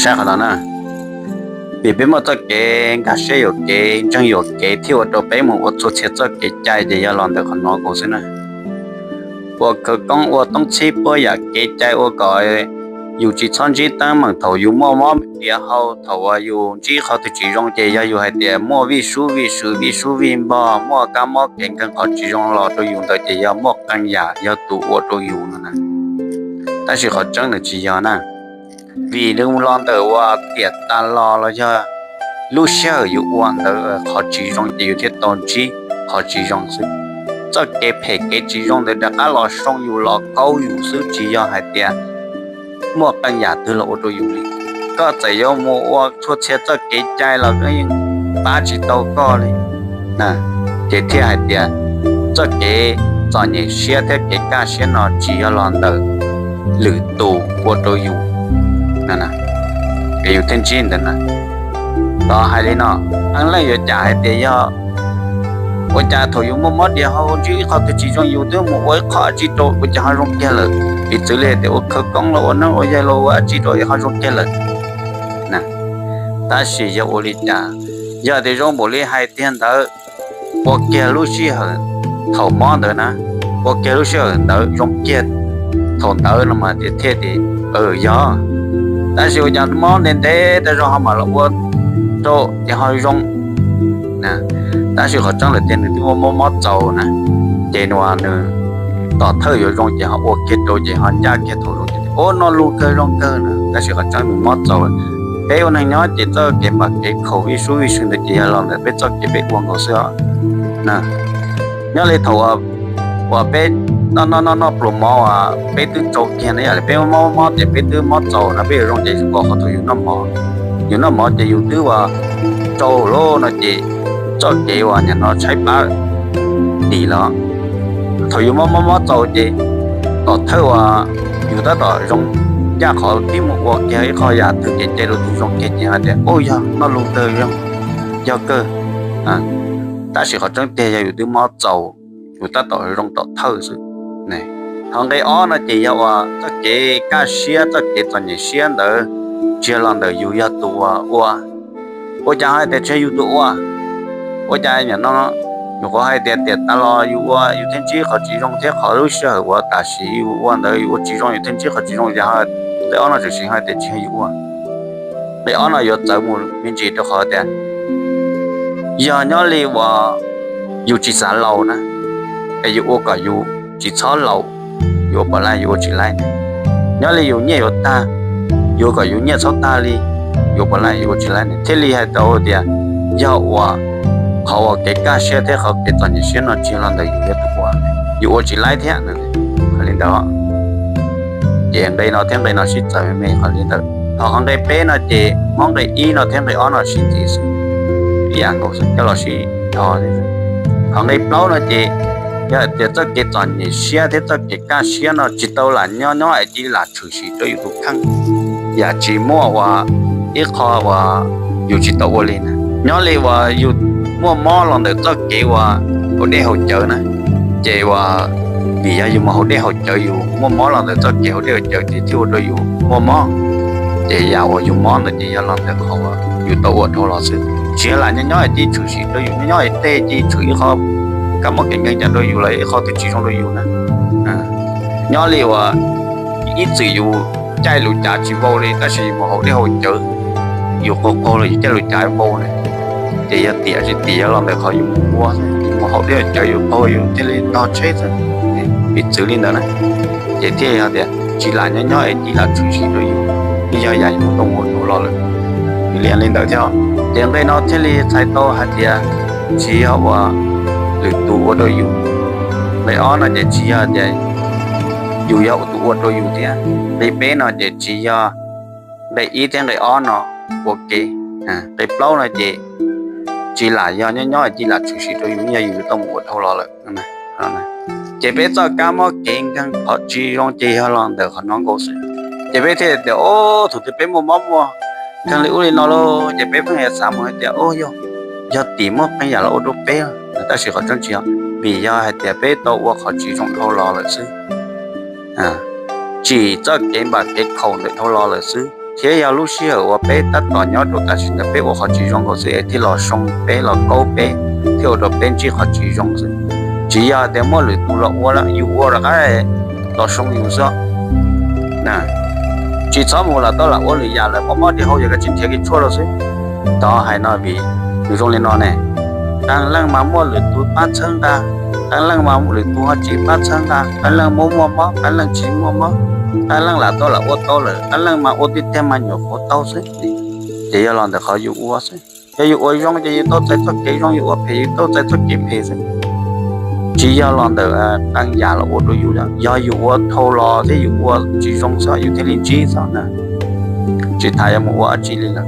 Qhov no na, vim peb muaj txoj kev nkag siab yuam kev, ntseeg yuam kev thiaj ua rau peb mus ua txhua txhia txoj kev cai ces yog los ntawm qhov no nkaus xwb na. Ua khawv koob ua toob txhib puab yam kev cai ua kom yus tsis txhob ntsib teeb meem thaum yus muaj mob diav hau, thaum uas yus ntsib qhov twg tsis zoo ces yog yus hais tias muaj vij sub vij sw vij sub vij npog, muaj kab mob kev nkeeg qhov tsis zoo los rau yus ntawd ces yog muaj qee yam yog tus ua rau yus no na. Tab sis qhov tseeb nws tsis yog na, vim nws los ntawm uas tiam tas los los yog lub sij hawm yus ua ntawd qhov tsis zoo ces yus thiaj tau ntsib qhov tsis zoo xwb. Txoj kev phem kev tsis zoo ntawd rov qab los soo yus los kaub yus xwb, tsis yog hais tias muaj qee yam twg los ua rau yus li. Koj txawm yuav mus ua txhua txhia txoj kev cai los yeej pab tsis tau koj li. Ces thiaj hais tias txoj kev txom nyem siab thiab kev kaj siab no tsis yog los ntawm lwm tus ua rau yus, es yus thiaj ntsib ntawd na. Los hais li no, qee leej yuav cam hais tias yog ua cas thaum yus muaj mob diav hau ntsib ib qho twg tsis zoo yus twb mus ua ib qho dab tsi rau ua cas ho zoo kiag lawm. Piv txwv li tias ua khawv koob los ua neeb ua yaig los ua dab tsi rau ho zoo kiag lawm. Tab sis yog ua li cas, yog tias zoo npaum li hais tiag ntawd, ua kiag lub sij hawm thaum mob ntawd na, ua kiag lub sij hawm ntawd zoo kiag thaum ntawd no mas thiaj tias yog. Tab sis ua cas mob ntev ntev tag zog ho mam los ua rau ces ho zoo. Tab sis qhov tseeb lawm tiag nws twb muaj mob mob txaus na, ces nws tom thawj yuav zoo ces ho ua kiag rau ces ho ncaj kiag thaum zoo ces ua noj lug kawg zoo kawg na. Tab sis qhov tseeb nws mob txaus. Peb ua neeg nyob ces txoj kev npam kev khaum vij sub vij sw ntawd ces yog los ntawm peb txoj kev peb ua nkaus xwb os. Nyob li thaum uas peb noj noj noj noj pluas mov uas peb twb tsau kiag na, yam li peb mob mob ces peb twb mob txaus no peb yuav zoo ces kom qhov thaum yus noj mov, yus noj mov ces yus twb uas tsau lawm no ces txoj kev uas nim no tshaib plab dim los. Thaum yus mob mob mob txaus ces tom thawj uas yus tab tom zoo ncaj qhov twb mus ua kiag ib qho yam twg kev cai rau tus zoo kiag ces hais tias ub yog noj lug kawg zoo, yog kawg. Tab sis qhov tseeb tiag yog yus twb mob txaus, yus tab tom zoo tom thawj xwb. Qhov nqe ob no ces yog uas txoj kev kaj siab txoj kev txom nyem siab ntawd tsis yog los ntawm yus yog tus uas ua. Ua cas hais tias tsis yog yus tus ua? Ua cas nim no nyuam qhuav hais tias tiam tas los yus ua yus thiaj ntsib qhov tsis zoo thiab qhov lub sij hawm uas tam sim yus ua ntawd yus ua tsis zoo yus thiaj ntsib qhov tsis zoo, yog nqe ob no tseem hais tias tsis yog yus ua. Nqe ob no yuav txawv mus me ntsis rau qhov tias yog nyob li uas yus tsis xav laus na, es yus ua kom yus tsis txhob laus, yus ua puas laib, yus ua tsis laib. Nyob li yus nyiaj yuav tag, yus ua kom yus nyiaj txhob tag li, yus ua puas laib, yus ua tsis laib, thiaj li hais tau tias yog uas qhov uas kev kaj siab thiab qhov kev txom nyem siab no tsis yog los ntawm yus yog tus ua, yus ua tsis laib thiab. Qhov li ntawd, ces nqe no thiab nqe no sib txawv me me qhov li ntawd. Ho qhov nqe peb no ces muab nqe ib no thiab nqe ob no sib ntxiv xwb, ib yam nkaus xwb coj los sib dhos. Qhov nqe plaub no ces yog hais tias txoj kev txom nyem siab thiab txoj kev kaj siab no tsis tau lam nyob nyob es cia li lam tshwm sim rau yus tus kheej, yam tsis muaj uas ib qho uas yus tsis tau ua li na. Nyob li uas yus muaj mob los ntawm txoj kev uas haus dej haus cawv na, ces uas vim yog yus mus haus dej haus cawv, yus muaj mob los ntawm txoj kev haus dej haus cawv ces thiaj ua rau yus muaj mob. Ces yam uas yus mob ntawd ces yog los ntawm qhov uas yus tau ua dhau los xwb, tsis yog lam nyob nyob es cia li tshwm sim rau yus, nyob nyob es tej cia li tshwm ib qho kab mob kev nkeeg coj rau yus los ib qho twg tsis zoo rau yus na. Nyob li uas ib txwm yus caij lub cav tsis vau li tab sis yus mus haus dej haus cawv, yus qaug qaug los yus caij lub cav vau na, ces yog tiam tsis tiam yog los ntawm qhov yus mus ua, yus mus haus dej haus cawv yus qaug yus thiaj li ntog tsheb xwb. Piv txwv li ntawd na, ces thiaj yog tias tsis lam nyob nyob es cia li lam tshwm sim rau yus, yog yam yus tau ua dhau los lawm. Li ntawd thiab, ces nqe no thiaj li txhais tau hais tias tsis yog uas lwm tus ua rau yus. Nqe ob no ces tsis yog tias yus yog tus ua rau yus thiab. Nqe peb no ces tsis yog nqe ib thiab nqe ob no ua ke. Nqe plaub no ces tsis lam yog nyob nyob cia li lam tshwm sim rau yus, yog yus tau mus ua dhau los lawm. Ces peb txoj kab mob kev nkeeg qhov tsis zoo ces yog los ntawm qhov no nkaus xwb. Ces peb thiaj tias, o, thaum twg peb muaj mob muaj nkeeg li ub li no lauj, ces peb pheej yuav xav mus hais tias, o, yog, yog tim muaj qee yam los ua rau peb. Tab sis qhov tseeb tsis yog, vim yog hais tias peb tau ua qhov tsis zoo dhau los lawm xwb, tsim txoj kev npam kev khaum ntawm dhau los lawm xwb. thiab yog lub sij hawm uas peb tab tom nyob rau tam sim ntawd peb ua qhov tsis zoo nkaus xwb es thiaj los zoo peb los kaub peb, thiaj ua rau peb ntsib qhov tsis zoo xwb. Tsis yog tias muaj lwm tus los ua lawm yus ua rov qab los zoo yus xwb. Tsis txhob mus lam tau lam ua lwm yam lawm, mob mob ris hau yog koj tsis nrhiav kev tshuaj rau xwb. Tau hais no vim nws zoo li no ne, qee leej mas muaj lwm tus pab txhawb nqa, qee leej mas lwm tus ho tsis pab txhawb nqa, qee leej muaj muaj mob, qee leej tsis muaj mob, qee leej lam tau lam ua tau lawm, qee leej mas ua tiag tiag mas nyuam qhuav tau xwb. Ces yog los ntawm qhov yus ua xwb. Yog yus ua zoo ces yus tau txais txoj kev zoo, yus ua phem yus tau txais txoj kev phem xwb. Tsis yog los ntawm qee yam los ua rau yus, yog yus ua dhau los thiab yus ua tsis zoo xwb yus thiaj li ntsib xwb na. Tsis tas yuav mus ua dab tsi li lawm,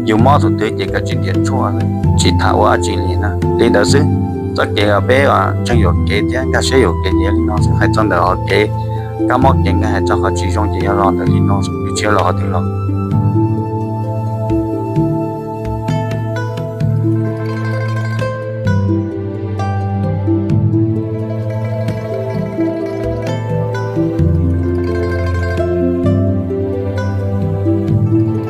yus mob thaum twg ces koj tsis nrhiav tshuaj, tsis tas ua dab tsi li na. Li ntawd xwb, txoj kev peb ntseeg yuam kev thiab nkag siab yuam kev ces yog li no xwb. Hais txog ntawm qhov kev kab mob kev nkeeg hais txog qhov tsis zoo ces yog los ntawm li no xwb, tsis yog los qhov twg los.